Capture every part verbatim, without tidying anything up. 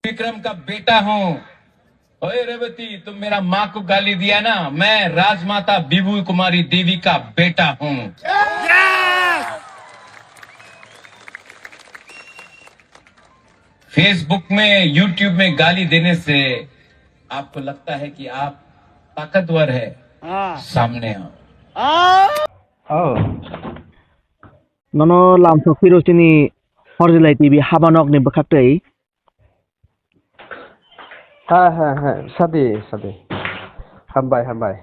विक्रम का बेटा हूँ। ओए रेवती, तुम मेरा माँ को गाली दिया ना, मैं राजमाता विभू कुमारी देवी का बेटा हूँ। Facebook में, YouTube में गाली देने से आपको लगता है कि आप ताकतवर है, हाँ। सामने आओ। हाँ। Oh. Nono lamsok phiro chini Horjilai T V habanokni bwkhaktwi. Ha, ha, ha. Sadi, sadi. Hambai, hambai.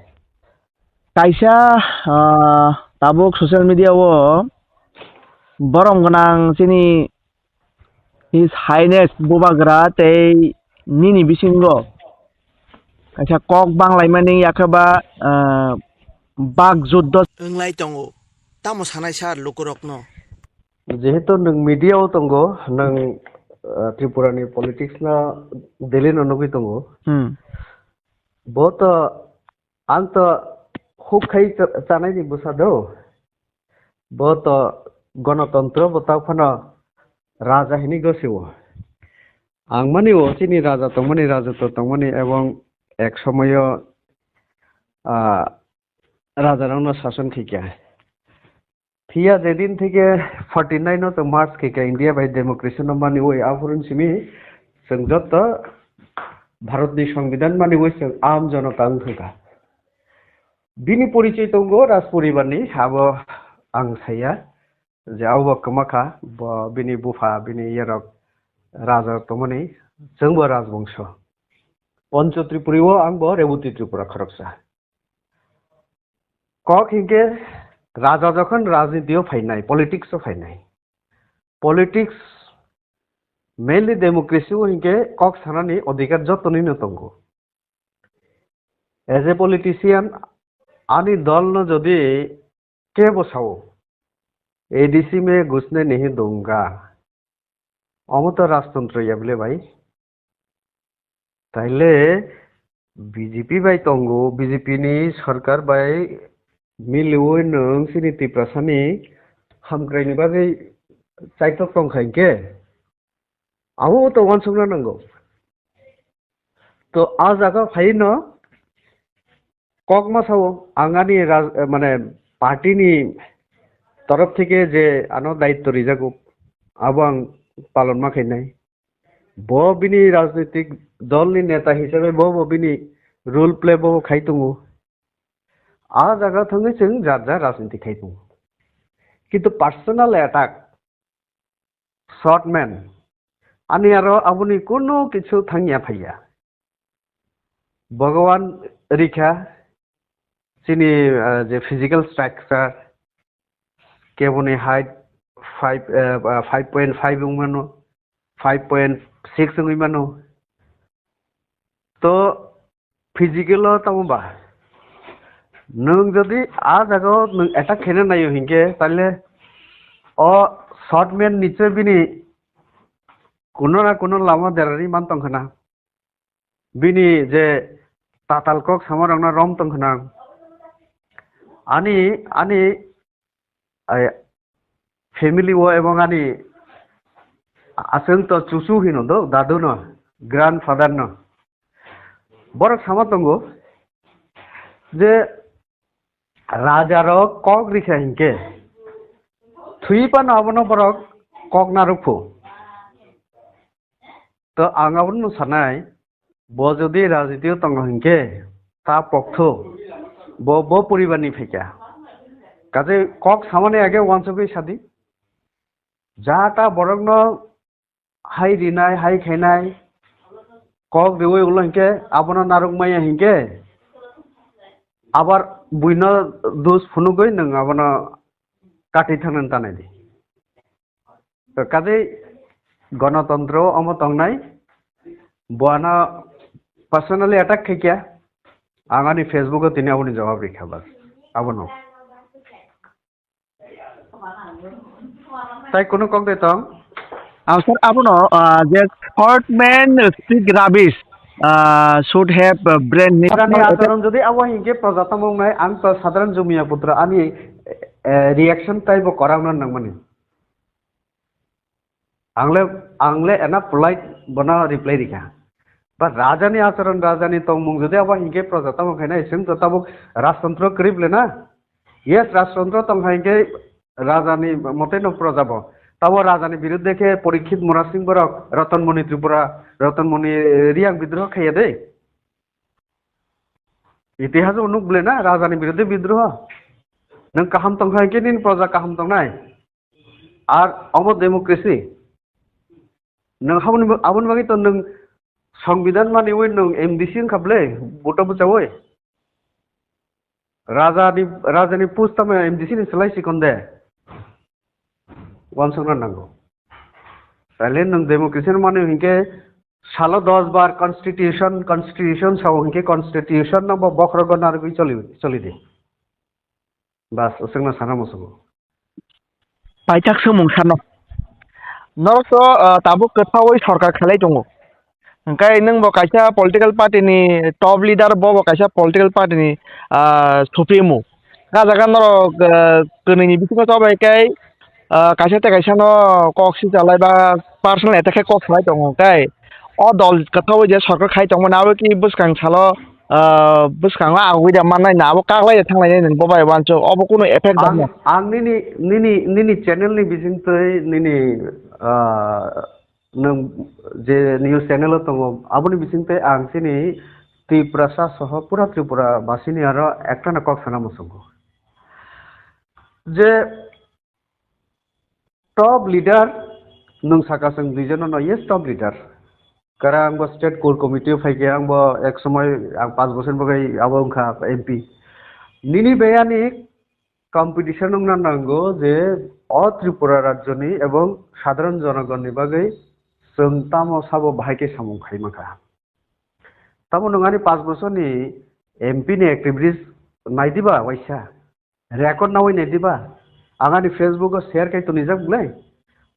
Kaisa, ah, tabuk social media o borom gwnang chini His Highness Bubagra tei nini bisingo kaisa kok banglaimani yakhe ba, ah, bak juddo. Wnglai tongo. Tamo sanai sir lukurokno? Jehetu nwng media o tongo, nwng, ah, Tripura ni politics no daily no nugwi tongo. Hmm. Bo to, ang to huk khai cha-, chanai ni bwsa do. Bo to gonotontro bo ta phano raja hinwi gosiwo. Ang mani o chini raja tongmani, raja to tongmani ebong ek somoyo, ah, raja rokno sason khaikha. Phiya jedin theke forty nine o chwng march khaikha India bai democracy no mani oi, aphuru simi chwng joto Bharat ni Songbidan mani oi chwng aam jonota wng thangkha. Bini porichoi tongo Rajporibar ni, abo ang saya je abo kwma kha, bo bini bupha, bini yerok raja tongmani, chwngbo rajbongso. Pancho Tripuri o ang bo Reboti Tripura khoroksa. Kok hinkhe raja jokhon rajniti o phainai, politics o phainai. Politics, mainly democracy o hinkhe kok sanani odhikar jotonino tongo. As a politician, ani dol no jodi kebo sao, A D C mein ghusne nahi dunga. Omo to rajtantro ya bole bhai. Taile B J P bai tongo, B J P ni sarkar bai miliwi nwng chini Tiprasani hamkraini bagwi chaitok tongkha hinkhe, abo to uansukna nango. To a jaga phaino kok ma sao, ang ani raj-, mane party ni torof theke je ano daitto rijago, abo ang palon ma khainai. Bo bini rajnitik dol ni neta hisabe bo, bo bini role play bo khai tongo. A jaga thangwi chwng jar jar rajniti khai tongo. Kintu personal attack, short man, ani aro aboni kunu kichu thangya phaiya. Bhagwan rikha chini, ah, je physical structure, keboni height five, eh, ah, five point five wngmano, five point six wngwi mano. To physical o tamo ba? Nwng jodi a jaga o nwng attack khaina naio hinkhe, taile o short man nichoi bini kuno na kuno lama derari man tongkhana. Bini je tatal kok samarokno rom tongkhana. Ani, ani, ai, family o ebong ani aswng to chuchu hino do, dadu no, grandfather no. Borok sama tongo je raja rok kok rikha hinkhe thwi phano abono borok kok narwkphu. To ang abono sanai, bo jodi rajniti o tongo hinkhe ta pokthu, bo, bo poribar ni phaikha. Kaje kok samani age uansugwi sadi. Ja ta borokno hai rinai, hai khainai, kok riwi ulo hinkhe abono narwk maya hinkhe abar buino dos phunugwi nwng abono kati thangna tanai di. To kadai gonotontro omo tongnai, bo ano personally attack khaikya, ang ani Facebook o tini aboni jawab rikha bas, abono. Tai kunu kok de tong? Ah, sir, abono, ah, je short man speak rubbish, ah, should have, ah, brain ni. Rani acharon jodi abo hinkhe proja tamo wngnai, ang to sadharan Jumiya putra, ani, eh, reaction taibo kwrwngno nangmani. Ang le, ang le ena polite bono reply rikha. Ba raja ni acharon, raja ni tongmung jodi abo hinkhe proja tamo khainai, chwng to tabuk rajtantro kwrwi le na? Yes, rajtantro tong kha hinkhe raja ni mote no proja bo. Tamo raja ni biruddhe khe Porikshit Murasing borok, Ratan Moni Tripura, Ratan Moni, eh, Riang bidroho khaiya de. Itihas o nuk ble na, raja ni biruddhe bidroho. Nwng kaham tong kha hinkhe nini proja kaham tongnai. Ar omo democracy. Nwng haboni ba-, aboni bagwi to nwng songbidan maniwi nwng M D C wngkha ble, vote o bwchawi. Raja ni, raja ni post tamo M D C ni slai sikon de. Uansukna nango. Taile nwng democracy mani hinkhe salo dos bar constitution, constitution sao hinkhe constitution no bo bokhorogo narwgwi choli, choli di. Bas, aswkno sana muchungo. Paithak swngmung sano. Norok to, ah, tabuk kwthaui sorkar khlai tongo. Hwnkhe nwng bo kaisa political party ni top leader, bo bo kaisa political party ni, ah, supremo. Ah jaga norok, ah, kwnwi ni bisingo chobai khe, ah, kaisa tei kaisa no kok sichalai ba personal attack khe kok salai tongo hwnkhe. O dol kwthaui je sorkar khai tongmani abo ki bwskang salo, ah, bwskango agugwi da mannai na abo kaklai da thanglainai nini bo bai uansuk obo kunu effect Ang, damo? Ang nini, nini, nini channel ni bisingtwi nini, ah, nwng je news channel o tongo, aboni bisingtwi ang chini Tiprasa soho pura Tripura basini aro ektano kok sana muchungo. Je top leader nwng saka chwng duijono no, yes, top leader. Kara ang bo state core committee o phaikhe, ang bo ek somoy ang panch bochor bagwi abo wngkha M P. Nini beyani competition wngna nango je o Tripura rajyoni ebong sadharan jonogonni bagwi chwng tamo sabo bahai khe samung khai mankha. Tamo nwng ani panch bochorni M P ni activities naidiba waisa, record naui naidiba, ang ani Facebook o share khai tonijak bwlai.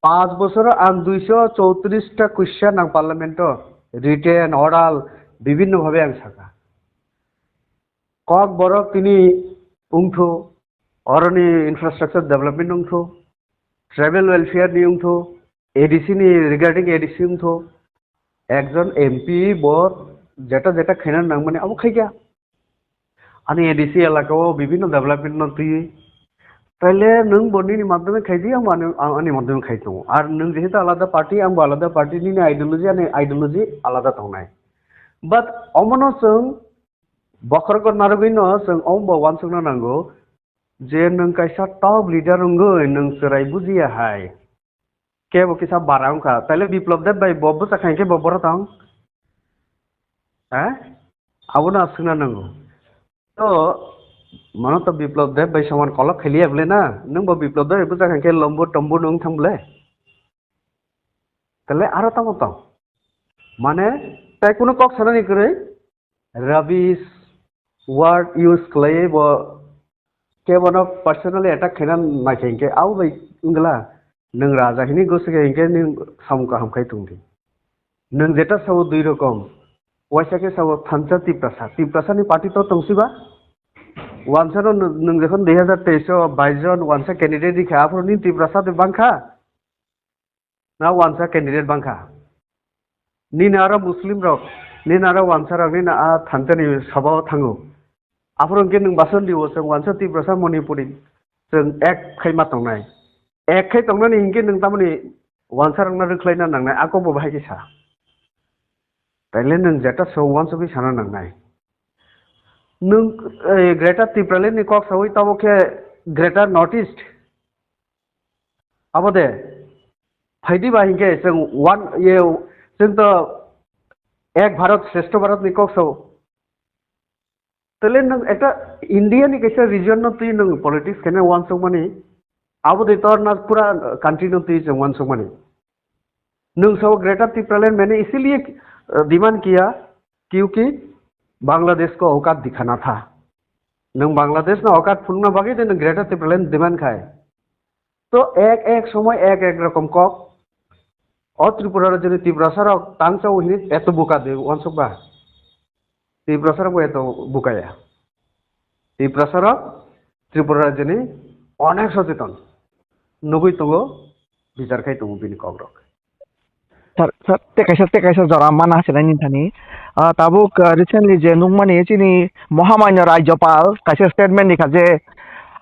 Panch bochoro ang duiso chowtris ta question ang parliament o written, oral, bibhinno bhabe ang saka. Kokborok tini wngthu, oroni infrastructure development wngthu, tribal welfare ni wngthu, A D C ni regarding A D C wngthu, ekjon M P bo jeta jeta khaina nangmani abo khaikha. Ani A D C elaka o bibhinno development no twiwi. Taile nwng bo nini madhyome khai di, ang bo ani, ang ani madhyome khai tongo. Ar nwng jehetu alada party, ang bo alada party, nini ideology, ani ideology alada tongnai. But omono chwng bokhorok narwgwino chwng omo bo uansukna nango je nwng kaisa top leader wngwi nwng chwrai bujiya hai. Kebo kisa bara wngkha. Taile Biplab Deb bai bo bwsa khai khe bo boro tong? Ha? Abono aswkna nango. To, mano to Biplab Deb bai soman kolok khailiya bwle na? Nwng bo Biplab Deb bai bwsa khai khe lombo tombo nwng thang bwle? Taile aro tamo tong? Mane, tai kunu kok sanani kwrwi? Rubbish word use khlaiwi bo kebono personally attack khaina naikha hinkhe abo bai wngla nwng raja hinwi gosi khe hinkhe nwng samung kaham khai tongdi. Nwng jeta sabo dui rokom, waisa khe sabo thansa Tiprasa, Tiprasa ni party to tongsiba? Wansano nwng, nwng jokhon dui hazar teis o bais jon wansa candidate rikha, aphuru nini Tiprasa de bangkha? Na wansa candidate bangkha. Nini aro Muslim rok, nini aro wansa rok, nini a thansa ni sabha o thango. Aphuru hwnkhe nwng bason di o chwng wansa Tiprasa Manipuri chwng ek khai ma tongnai. Ek khai tongnani hinkhe nwng tamoni wansa rokno rwkhlaina nangnai, a kokbo bahai khe sa. Taile nwng jeta so wansugwi sana nangnai. Nwng, eh, Greater Tipraland ni kok sawi tamo khe Greater North East. Abo de, phaidi ba hinkhe chwng one, ye, chwng to Ek Bharat Shreshtha Bharat ni kok sao. Tele nwng ekta India ni kaisa region no twi nwng politics khaina uansukmani, abo de tor na pura country no twi chwng uansukmani. Nwng sao Greater Tipraland maine isiliye, uh, demand kiya, kyunki Bangladesh ko aukat dikhana tha. Nwng Bangladesh na aukat phunukna bagwi de nwng Greater Tipraland demand khai. To ek ek somoy ek ek rokom kok. O Tripura rajyoni Tiprasa rok tangsa o hini eto buka de uansuk ba. Tiprasa rok bo eto bukaya. Tiprasa rok Tripura rajyoni onek socheton. Nugui tongo, bichar khai tongo bini kok rok. Sir, sir, tei kaisa, tei kaisa jora mana hasilai ni thani. Ah, tabuk, ah, recently je nukmani chini Mohamanyo Rajyapal kaisa statement ni kha je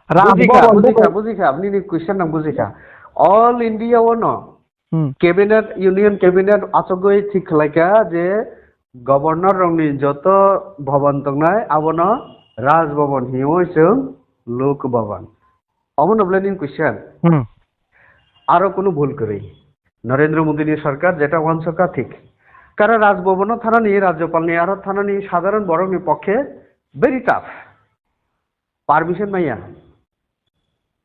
Raj Bujikha, Bhavan bujikha, buko- bujikha, nini question nang bujikha. All India o no Hmm. Cabinet, Union Cabinet achugwi thik khlaikha je Governor rokni joto bhavan tongnai abono Raj Bhavan hiyo chwng Lok Bhavan. Omono bwle nini question. Hmm. Aro kunu bhul kwrwi. Narendra Modi ni sarkar jeta wansokha thik. Kara Raj Bhavan o thanani, Rajyapal ni aro thanani sadharon borok ni pokkhe very tough. Permission maya.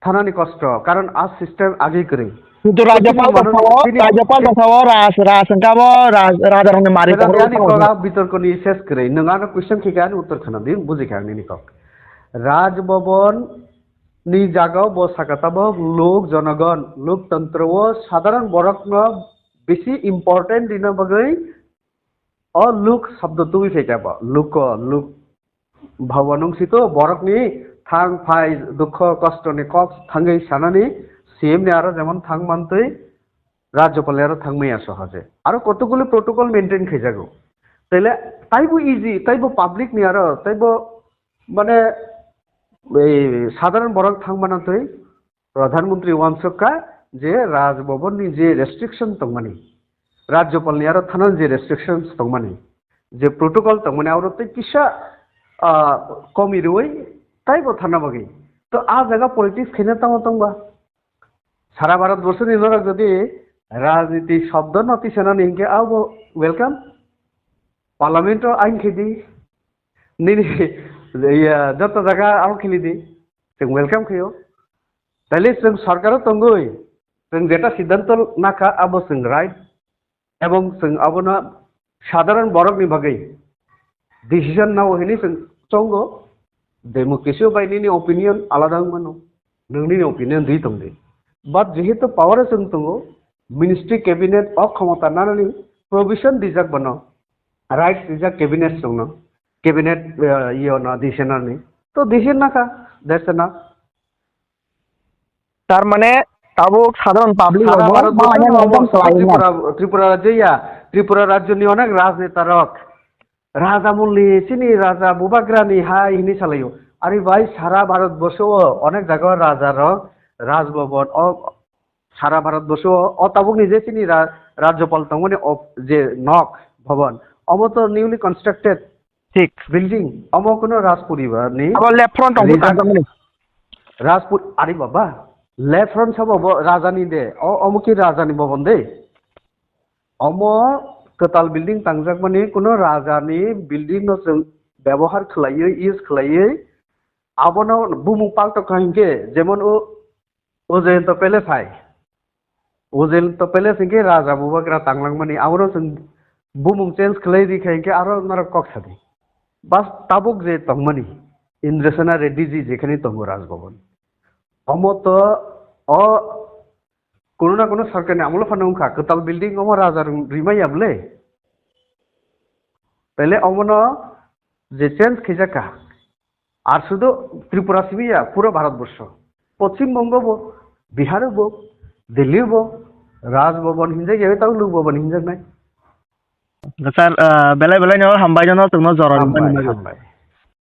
Thanani kosto, karon a system agi kwrwi. Kintu Rajyapal tini mano-, tongthao, tini Rajyapal tongthao, Raj, Raj hwnkha bo, Raj, Raja rokni mari Sera tongthao ani tongthao. Koga bitorkoni ses kwrwi. Nwng ano question khikha ani uttor khna di, bujikha ang nini kok. Raj Bhavan ni jaga o bo sakha tabok lok jonogon, lok tantro o sadharon borok no bisi important rina bagwi o lok sabdo tubui phaikha bo. Lok, lok Bhavan wng sito borokni thang phai dukho kostoni kok thangwi sanani C M ni aro jemon thang mantwi Rajyapal ni aro thang maya sohoje. Aro kotokgulo protocol maintain khaijago. Tele taibo easy, taibo public ni aro, taibo mane ei sadharon borok thang manatwi Pradhan Mantri wansukha je Raj Bhavan ni je restriction tongmani, Rajyapal ni aro thanani je restrictions tongmani, je protocol tongmani, aro tei kisa, ah, komi rwi taibo thana bagwi. To a jaga politics khaina tamo tongba? Sara Bharat borso ni norok jodi rajniti shobdo no tisanani hinkhe abo welcome. Parliament o ain khedi, nini, iya, joto jaga abo khili di. Chwng welcome khaio. Taile chwng sorkaro tongwi, chwng jeta siddhanto nakha abo chwng right, ebong chwng abono sadharon borokni bagwi decision nao hini chwng chongo. Democracy o bai nini opinion alada wng mano, nwng nini opinion di tong di. But jehetu power o chwng tongo, ministry cabinet o khomota nanani provision dijak bono, rights rijak cabinet chwngno, cabinet, eh, iyo no decision ni. To decision nakha, that's enough. Tar mane tabuk sadharon public Sara rokbo Bharat malai borso no nang omo tong swkang swlai na. Tripura, Tripura rajyo ya, Tripura rajyo ni onek rajneta rok Raja mulni chini Raja Bubagra ni hai hini salaio. Ari bai sara Bharat borso o onek jaga o raja rok, Raj Bhavan o sara Bharat borso o, o tabuk ni je chini ra-, Rajyapal tongmani o je nok bhavan, obo to newly constructed Thik. Building, omo kuno Rajpuri ba ni. Abo left front tong Rijak-, tang tongmani. Rajpur, ari baba, left front sabo bo raja ni de, o, omo ki raja ni bhavan de. Omo kwtal building tangjak mani kuno raja ni building no chwng byabohar khwlaiwi, use khwlaiwi, abono bumung paltok kha hinkhe, jemon o Ujayanta Palace hai. Ujayanta Palace hinkhe Raja Bubagra tanglangmani, abono chwng bumung change khlai rikha hinkhe aro norok kok sadi. Bas tabuk je tongmani, Indrasena Reddy ji jekhani tongo Raj Bhavan. Omo to o kuno na kuno sarkarni amolo phano wngkha, kwtal building omo raja rw-, rwmaya bwle. Taile omono je change khaijak kha, ar sudu Tripura simi ya, pura Bharat borsho. Poschim Bongo bo, Bihar bo, Delhi bo, Raj Bhavan hinjak ya, tamo Lok Bhavan hinjak nai. Sir, ah, belai belai no hambai no, no, tongno jora Hambai, rwmani bagwi. Hambai.